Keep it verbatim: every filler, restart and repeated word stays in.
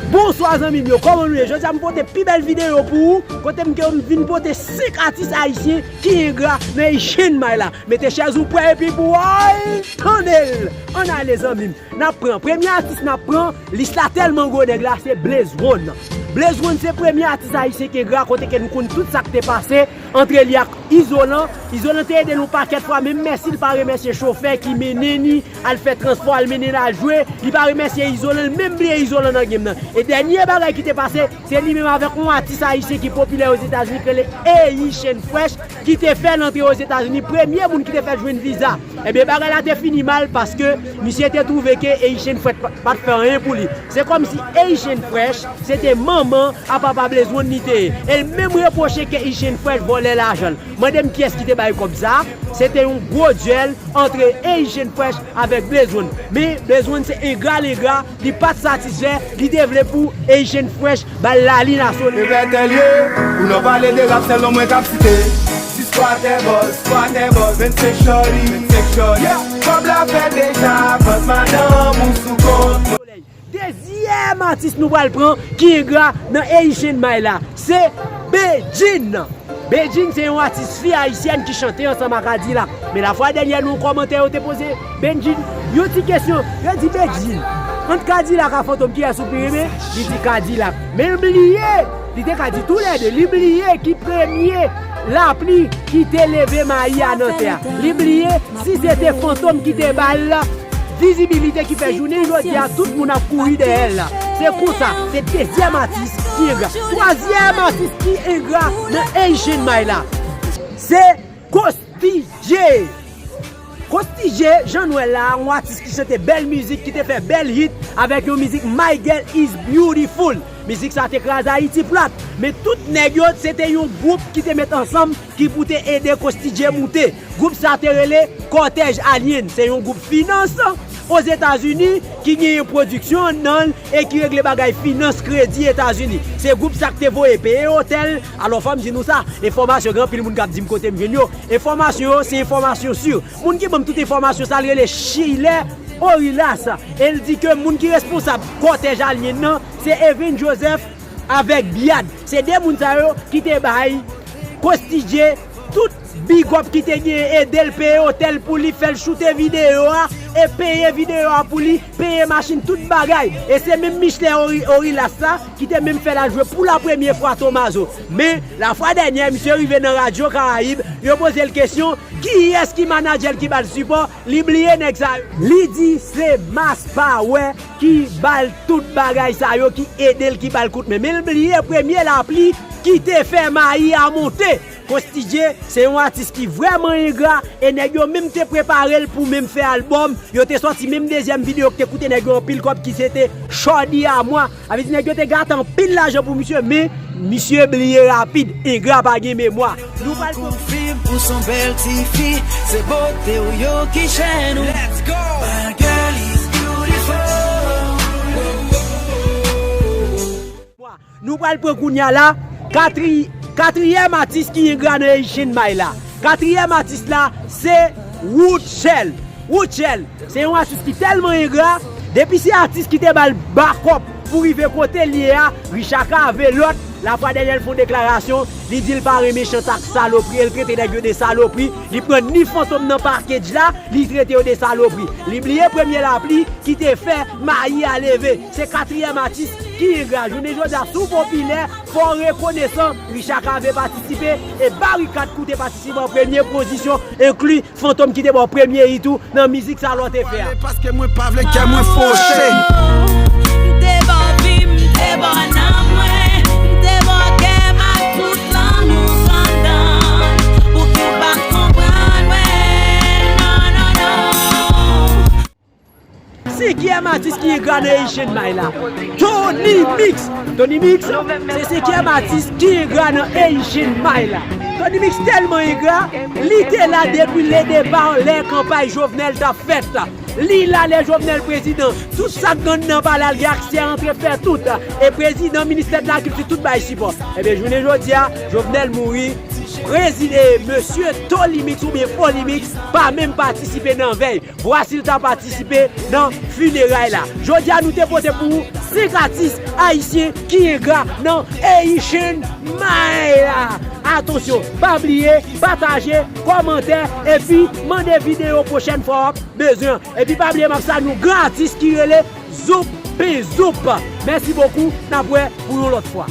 Bonswa zanmi m yo, kòman nou ye? Jodi a m pote pi bèl videyo pou ou, kote m ke m vin pote senk atis ayisyen ki engra nan Asian May la. Mete chèz ou prè epi pou ay tande l. Ann ale zanmi m. N ap pran, premye atis n ap pran, lis la tèlman gwo nèg la, se Blaze One. Blaze One se premye atis ayisyen ki engra kote ke n konn tout sa k te pase antre li ak Izolan. Izolan te ede l yon pakèt fwa, men mèsi l pa remèsye chofè ki mennen ni al fè transpò, al mennen l al jwe. Li pa remèsye Izolan, li menm bliye Izolan nan game nan. E dènye bagay ki te pase, se li menm avèk yon atis ayisyen ki popilè Ozetazini ki rele Haitian Fresh ki te fè l antre Ozetazini, premye moun ki te fè l jwenn viza. Ebyen, bagay la te fini mal paske misye te twouve ke Haitian Fresh pa, pa t fè anyen pou li. Se kòmsi Haitian Fresh se te manman a papa Blaze One li te ye. E l menm repwoche ke Haitian Fresh vòlè lajan l. Mande m kiyès ki te bay kòb sa a? Se te yon gwo dyèl antre Haitian Fresh avèk Blaze One. Men Blaze One se engra l engra, li pa t satisfè, li te vle pou Haitian Fresh ba l lalin a sole. Ebyen tèl ye, ou nan pale de rap, sèlman mwen k ap site. Sis kwatè bòs, kwatè bòs, vennsenk shorty, vennsenk shorty. Yeah. Kòb la fèt deja, vant madanm ou sou kont. Dezyèm atis nou pral pran ki engra nan Haitian May la, se Bedjine. Bedjine se yon atis fi ayisyèn ki chante ansanm ak Kadilak. Men lafwa dènyè nan yon kòmantè yo te poze Bedjine yon ti kesyon. Yo di Bedjine, ant Kadilak ak Fantom kiyès ou pi renmen? Li di Kadilak. Men l bliye, li te ka di toulède, li bliye ki premye lapli ki te leve mayi a nan tè a. Li bliye si se te Fantom ki te ba l vizibilite ki fè jounen jodi a tout moun ap kouri dèyè l la. Se konsa, se dezyèm atis ki engra. Twazyèm atis ki engra nan Haitian May la, se Costi J. Costi J, jan nou wè l la, yon atis ki chante bèl mizik, ki te fè bèl hit avèk yon mizik My Girl Is Beautiful. Mizik sa te kraze Ayiti plat. Men tout nèg yo, se te yon gwoup ki te met ansanm ki pou te ede Costi J moute. Gwoup sa te rele Kòtèj Alyen. Se yon gwoup finans Ozetazini ki genyen pwodiksyon anndan l e ki regle bagay finans kredi Etazini. Se gwoup sa k te voye peye otèl. Alò, fò m di nou sa, enfòmasyon, gen anpil moun k ap di m kote m jwenn yo. Enfòmasyon yo, se enfòmasyon si. Moun ki ban m tout enfòmasyon sa, l rele Schiller Orilas. E l di ke moun ki responsab Kòtèj Alyen nan, se Even Joseph avèk Biad. Se de moun sa yo ki te bay Costi J tout big up ki te genyen, ede l peye otèl pou li, fè l choute videyo a, e peye videyo a pou li, peye machin, tout bagay. E se menm Michelet Ori-, Orilas la ki te menm fè l al jwe pou la premye fwa Tomazo. Men, lafwa dènyè, misye rive nan Radyo Karayib, yo poze l kesyon, kiyès ki manadjè l ki ba l sipò, li bliye nèg sa yo. Li di se Mass Power ki ba l tout bagay sa yo, ki ede l, ki ba l kout men. Men l bliye premye lapli ki te fè mayi a monte. Costi J se yon atis ki vrèman engra, e nèg yo menm te prepare l pou menm fè albòm. Yo te sòti menm dezyèm videyo ki te koute nèg yo anpil kòb, ki se te Shorty à moi. Sa vle di nèg yo te gate anpil lajan pou misye, men misye bliye rapid. Engra pa gen memwa. Nou pral Kou fim ou s on bèl tifi, se bote w yo ki jwenn ou. Let's go! My girl is beautiful. Nou pral pran kounye a la, katri-, katriyèm atis ki engra nan Haitian May la. Katriyèm atis la, se Rutshelle. Rutshelle, se yon atis ki tèlman engra, depi se atis ki te ba l bakòp pou rive kote l ye a, Richard Cavé lòt, lafwa dènyè l fè yon deklarasyon, li di l pa renmen chante ak salopri, e l trete nèg yo de salopri, li pran ni Fantom nan package la, li trete yo de salopri. Li bliye premye lapli ki te fè mayi a leve. Se katriyèm atis ki engra. Jounen jodi a, si w popilè, fò w rekonesan. Richard Cavé patisipe, e Barikad Crew te patisipe an premye pozisyon, enkli Fantom ki te ba w premye hit ou nan mizik sa lò te fè a. Paske mwen pa vle kè mwen fòse. M te ba w vi m, m te ba w nanm mwen, m te ba w kè m ak tout lanmou k anndan m, pou ki w pa t konprann mwen. Non, non, non. Senkyèm atis ki engra nan Haitian May la, Tony Mix. Tony Mix, se senkyèm atis ki engra nan Haitian May la. Tony Mix tèlman engra, li te la depi le depa lè kanpay Jovenel t ap fèt. Li la lè Jovenel prezidan. Tout sa k gen anndan palè a, l gen aksè antre fè tout. E prezidan, ministè de lakilti, tout bay sipò. Ebyen, jounen jodi a, Jovenel mouri, Prezide mesye Tolimix oubyen Folimix pa menm patisipe nan vèy. Vwasi l ta patisipe nan fineray la. Jodi a nou te pote pou ou senk atis ayisyen ki engra nan Haitian May la. Atansyon, pa bliye pataje, kòmante epi mande videyo pwochèn fwa w ap bezwen. Epi pa bliye m ap salye yon gran atis ki rele Zoup Pizoup. Mèsi bokou, n ap wè pou yon lòt fwa.